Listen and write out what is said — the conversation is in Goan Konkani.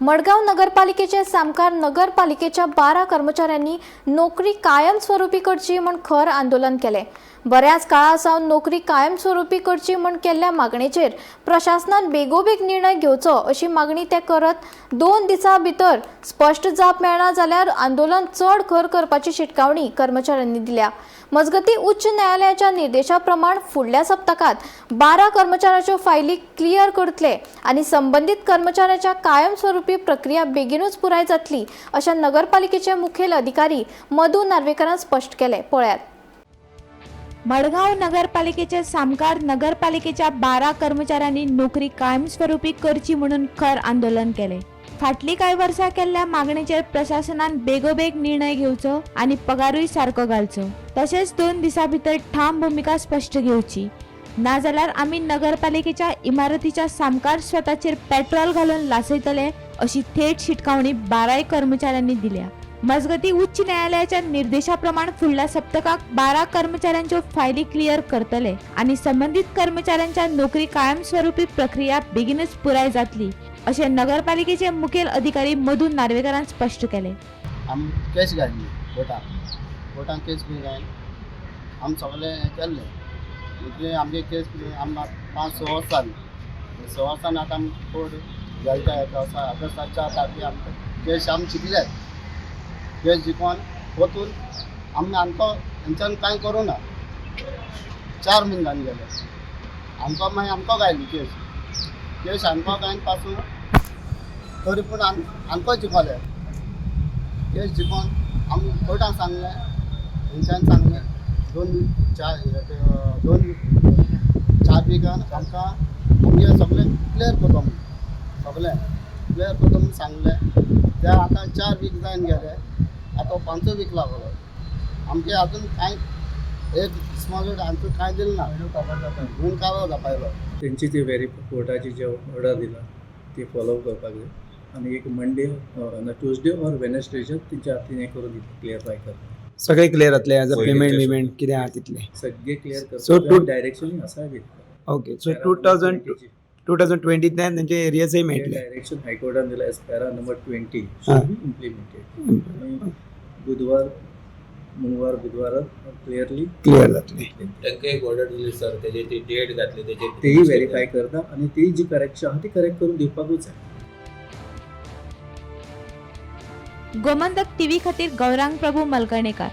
मडगांव नगरपालिकेचे सामकार नगरपालिकेच्या 12 कर्मचाऱ्यांनी नोकरी कायमस्वरूपी करची म्हूण खर आंदोलन केलें. बऱ्याच काळा सावन नोकरी कायमस्वरूपी करची म्हूण केल्ल्या मागणेचेर प्रशासनान बेगोबेग निर्णय घेवचो अशी मागणी ते करत 2 दिसां भितर स्पश्ट जाप मेळना जाल्यार आंदोलन चड खर करपाची शिटकावणी कर्मचाऱ्यांनी दिल्या. मजगतीं, उच्च न्यायालयाच्या निर्देशा प्रमाण फुडल्या सप्तकात 12 कर्मचाऱ्यांच्यो फायली क्लियर करतले आनी संबंदीत कर्मचाऱ्यांच्या कायमस्वरूपी प्रक्रिया बेगीनूच पुराय जातली अशें नगरपालिकेचे मुखेल अधिकारी मधू नार्वेकरान स्पश्ट केलें. पळयात. मडगांव नगरपालिकेच्या सामकार नगरपालिकेच्या 12 कर्मचाऱ्यांनी नोकरी कायमस्वरूपी करची म्हणून खर आंदोलन केले. फाटली कांय वर्सां केल्ल्या मागणेचेर प्रशासनान बेगोबेग निर्णय घेवचो आनी पगारूय सारको घालचो, तशेंच 2 दिसां भितर ठाम भुमिका स्पश्ट घेवची, नाजाल्यार आमी नगरपालिकेच्या इमारतीच्या सामकार स्वताचेर पेट्रोल घालून लासयतले अशी थेट शिटकावणी 12 कर्मचाऱ्यांनी दिल्या. मजगतीं, उच्च न्यायालयाच्या निर्देशाप्रमाण फुडल्या सप्तकाक 12 कर्मचाऱ्यांच्यो फायली क्लियर करतले आनी संबंदीत कर्मचाऱ्यांच्या नोकरी कायमस्वरूपी प्रक्रिया बेगीनच पुराय जातली अशें नगरपालिकेचे मुखेल अधिकारी मधू नार्वेकरान स्पश्ट केलें. आमी केस घातली कोर्टान. कोर्टान केस बी घालून आमी सगळें हें केल्लें. म्हणजे आमगे केस आमी 5-6 वर्सां जालीं. 6 वर्सान आतां आमी कोर्ट गेले त्या वर्सा ऑगस्टा 4 तारखे आमकां केस आमी जिखले. केस जिखोन वतून आमी आमकां हेंच्यान कांय करूं ना. 4 म्हयने जावन गेले. आमकां मागीर आमकां घायली केस. केस आमकां घायन पासून तरी पूण आम आमकां जिखोले. केस जिखोन आमी कोर्टान सांगलें, हेंच्यान सांगलें, 2-4 विकान आमकां आमगे सगळें क्लियर करता म्हणून, सगळें क्लियर करता म्हणून सांगलें. ते आतां 4 वीक जावन गेले. आतां 5 वीक लागलो. आमगे अजून कांय एक स्मॉल आमकां कांय दिलें ना म्हणून कागाळ दाखयलो. तेंची ती व्हेरी कोर्टाची जे ऑर्डर दिला ती फॉलो करपाक जाय आनी एक मंडे, ट्युजडे ऑर वेनसडेचेर तेंच्या हातीन हें करून दितले, क्लियरफाय करता. सगळे क्लियर जातले एज अ पयलींचे पेमेंट सगळे. बिमेंट कितें आहा तितलें? सगळे क्लियर So करता. डायरेक्शन आसा. ओके, सो 2020तल्यान तेंचे एरियर्सय मेळटले. डायरेक्शन हायकोर्टान दिला एज पॅरा नंबर 20 हां. Should be implemented. बुधवार, मंगळवार, बुधवारा क्लियरली क्लियर जातले. तांकां एक ऑर्डर दिली सर, तेजे ती डेट घातली तेजेर. तेही व्हेरीफाय करता आनी ती जी करेक्शन आहा ती करेक्ट करून दिवपाकूच जाय. गोमंतक टीव्ही खातीर गौरांग प्रभू मलकर्णेकार.